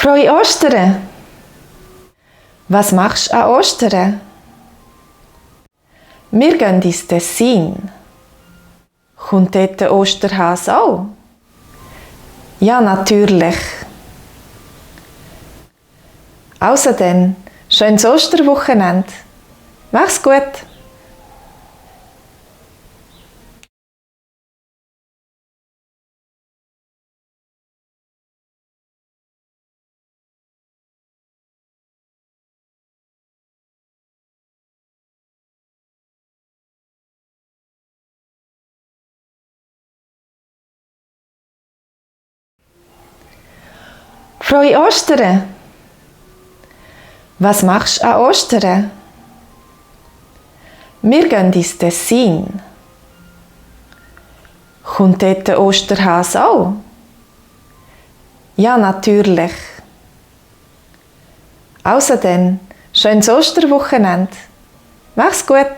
Frohe Ostern! Was machst du an Ostern? Wir gehen ins Tessin. Kommt dort der Osterhase auch? Ja, natürlich. Also dann, schönes Osterwochenende. Mach's gut! Frohe Ostern! Was machst du an Ostern? Wir gehen ins Tessin. Kommt dort der Osterhase auch? Ja, natürlich. Also dann, schönes Osterwochenende. Mach's gut!